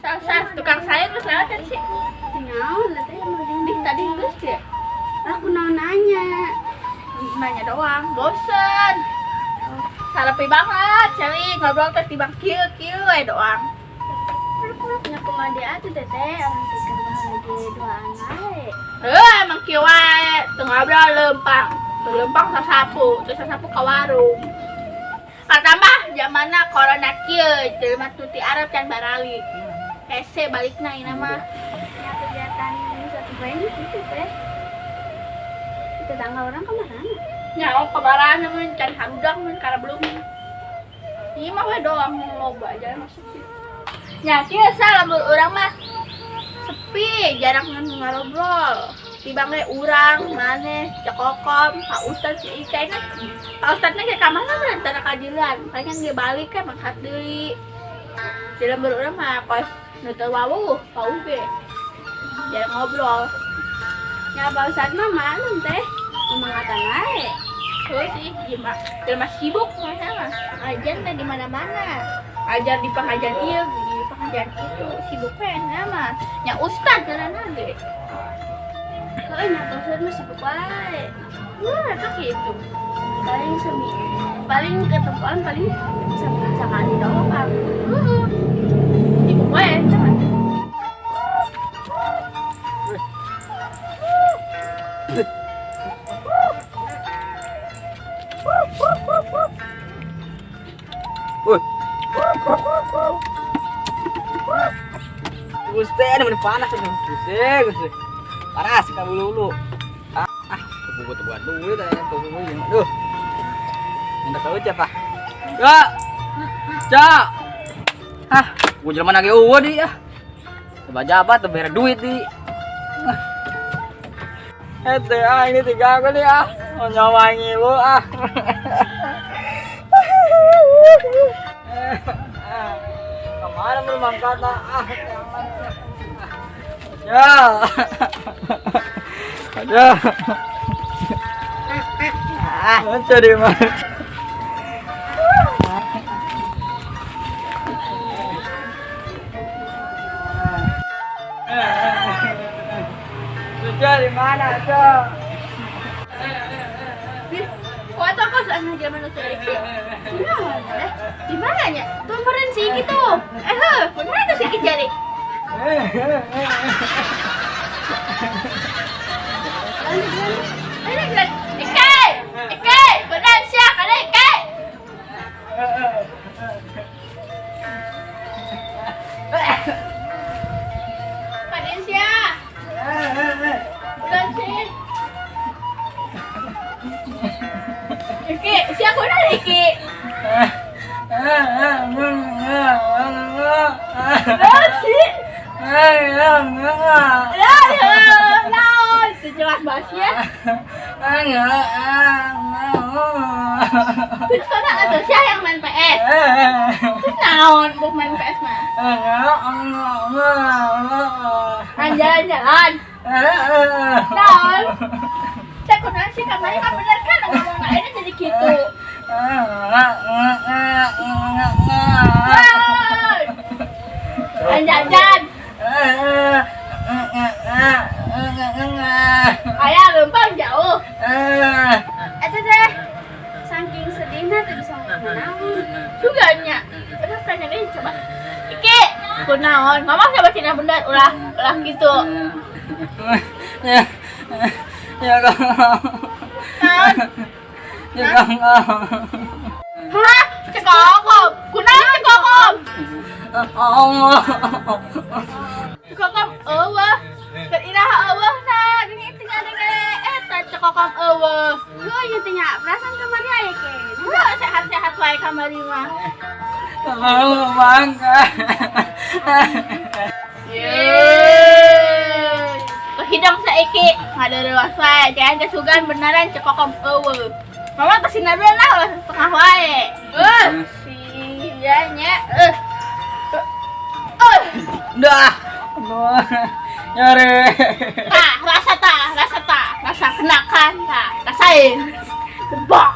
Sal, tukang sayur terus lewat kan sih. Naon lah teh mau Di tadi geus ya. Aku naon nanya. Nanya doang, bosen. Sarepi banget, cari ngobrol teh di bang kieu kieu we doang. Nya kumaha dia atuh teteh, orang teh keur lagi duaan wae. Eh, emang kieu wae, teu ngobrol lempang. Teu lempang sasapu, teu sasapu ka warung. Katambah zamanna corona kieu, jelema tuti Arab can baralik. Hese balikna ina mah. Nya kegiatan satu poe gitu teh. Tetangga orang kemana? Nyawa kabarana mun can harudang mun kara belum. Ieu mah we doang loba aja masuk sih. Nya kieu sa lamun urang mah sepi, jarang ngobrol. Tibang ge urang, maneh, Cekokom, Pak Ustad si Ika kan. Pak Ustadnya ke kamar mah antara kajilan, palingan ge balik kan mangkat deui. Jadi lamun urang mah kos nu teu wawuh, Pak Uge. Jarang ngobrol. Ya Pak Ustad mah malum teh. Memangkatan wae. Heuh sih, ieu mah jelema sibuk mah mah. Ajan teh di mana-mana. Ajar di pengajian ieu, di pengajian itu sibuk we mah. Nya ustad ngaranna ge. Heuh nya Pak Ustad mah sibuk wae. Wah, eta kitu. Paling semi paling ketemuan paling sekali doang. Heeh. Sibuk we eta mah. Woi. Gusti, ini panas ini. Gusti, Gusti. Panas ka bulu-bulu. Ah, ah, tebu-tebuan duit aya tebu ini. Aduh. Minta tahu siapa? Ya. Cak. Ah, gua jelema nage eueuh di ah. Coba jabat teu bere duit di. Ah. Teh ah ini tiga aku nih ah. Mau nyawangi lu ah. Kemana belum angkat ah? Ya. Ya. Ah, jadi mana? Sudah di mana, Cok? Kok atau kok anu jelema nu ceurik sih? Kunaon teh? Di mana nya? Tuh meureun si Iki tuh. Eh, heuh, kunaon tuh si Iki jari? Ayo, gerak. Ike! Ike! Kunaon sia kana Ike? Kunaon sia? Kunaon sih? Iki, sia kunaon Iki? Naon sih? Ya, ya, naon? Jelas banget ya. Terus sana ada sia yang main PS. Terus naon bukan main PS mah? Jalan-jalan. Naon? Saya kunaon sih kamari kan bener kan ngomong ini jadi gitu. Jalan-jalan. Ayah lempang jauh. Eta teh saking sedihna teh bisa ngomong naon. Juga nya. Terus tanya deh coba. Iki, kunaon? Ngomong coba cina bener ulah ulah gitu. Ya. Ya kang. Naon? Ya kang. Hah? Cekokom. Kunaon cekokom? Allah. Cekokom eueuh. Keur iraha eueuh na, gini teu ngadenge eta cekokom eueuh. Heuh nya teh nya perasaan kamari aya keneh. Heuh, sehat-sehat wae kamari mah. Allah bangga. Yeay. Hidung saiki ngadeureuas wae, jangan kesugan beneran cekokom eueuh. Mama kesini lah ulah setengah wae. Sia nya. Dah. Aduh. Nyari. Tah, rasa tah, rasa tah, rasa kenakan tah, rasain. Kebak.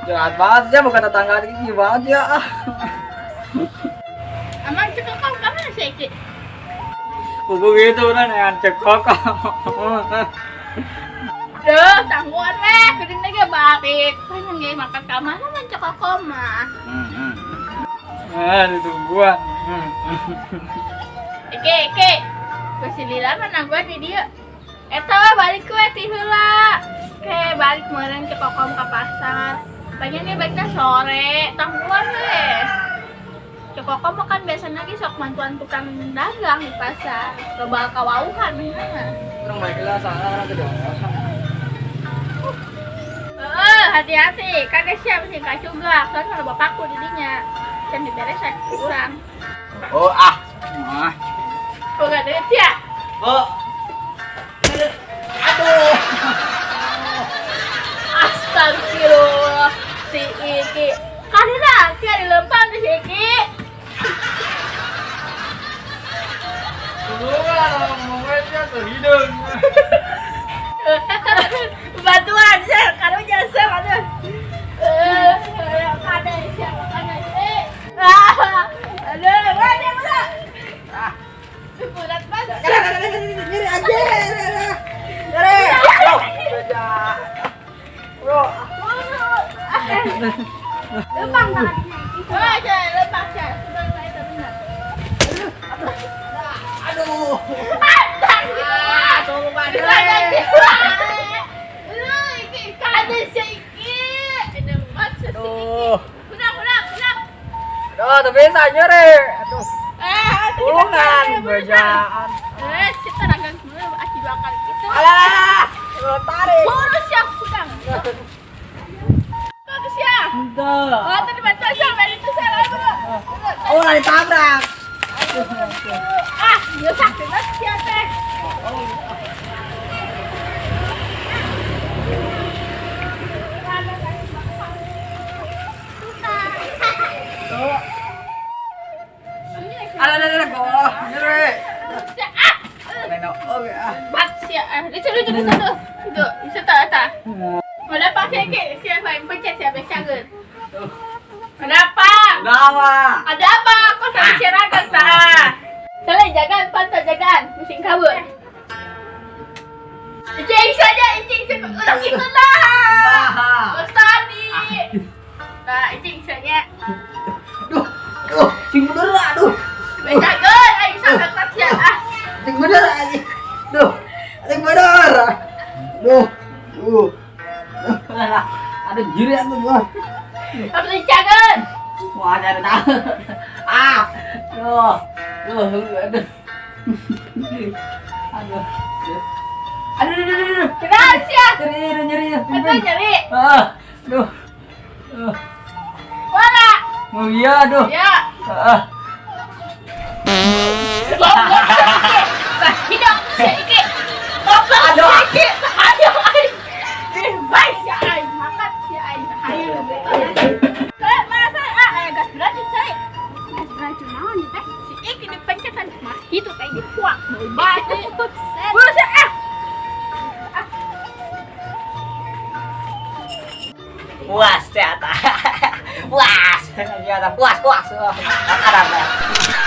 Jahat banget sih bukan tetangga ini banget ya. Emang cekokom kamu sih iki? Pugu gitu kan yang cekok. Duh, tangguhan weh, geuning ge balik. Pengen ge makan ka mana man Ceu Kokom mah. Ah, ditungguan. Iki, iki. Geus lila mah nangguan di dieu. Eta we balik we ti heula. Ke balik meureun Ceu Kokom ka pasar. Pengen ge balikna sore, tangguhan we. Ceu Kokom mah kan biasana ge sok mantuan tukang dagang di pasar. Loba kawauhan mah. Urang balik lah salah urang teh. Heeh, hati-hati. Kan geus siap sih kacugak, soalnya kalau bapakku di dinya. Can diberesan ku urang. Oh ah. Mah. Boga duit sia. Oh. Aduh. Astagfirullah. Si Iki. Kadina, sia dilempang di si Iki. Tulungan ngomong aja tuh hidung. Bantuan sia, karunya sia aduh. Kada sia, kada. Ah, aduh, mana mana? Ah. Berat banget. Nyeri aja. Nyeri. Bro. Lempang tangannya Iki. Wah, jangan lempang sia. Sebentar itu benar. Aduh. Astagfirullah. Tolong Aduh, Iki, kada sia Iki. Ini mat sia si Iki. Aduh. Kunang, kunang, kunang. Aduh, tapi bisa nyeri. Aduh. Eh, Tulungan, bejaan. Eh, kita dagang semua aci dua kali gitu. Alah, belum tarik. Burus ya, kunang. Bagus ya. Entah. Oh, tadi bantu aja, main itu saya lagi, bro. Oh, lagi tabrak. Ah, dia sakit banget sih, teh. Alah, alah, alah, kok nyeri. Ah, Neno, oke ah. bat sih, ah. Itu, itu, itu, itu. Itu, bisa tak, tak. Ada apa sih, Ki? Siapa yang pencet, siapa yang cager? Ada apa? Ada apa? Ada apa? Kok sampai siaragan, tak? Salah, jagaan, pantat, jagaan. Pusing kabur. Icing saja, icing saja. Udah gitu lah. Bos tadi. Nah, icing saja. Aduh, aduh, sing bener aduh. Becageun, aing sampe kelas ya. Ah, Sing bener aja. Duh, sing bener. Duh, duh. Alah, aduh jiri atuh gua. apa dicageun? Wah, ada tahu. Ah, duh, duh, aduh. Aduh. Aduh, aduh, aduh, aduh. Kenapa sih ya? Nyeri, nyeri, nyeri. Aduh, nyeri. Ah, aduh. Aduh. Wala. Oh iya, aduh. Ya. Ah. Goblok si Iki. Bah, hidung si Iki. Goblok si Aduh. Iki. Aduh, aing. Bye si aing, makan si aing. Hayu gitu. Eh, mana saya? Ah, aya gas beracun, saya. Gas beracun naon ieu teh? Si Iki dipencetan mah itu kayak dipuak. Bye. Buset. Buset ah. Puas ternyata. Puas. Ternyata puas, puas. Makanan.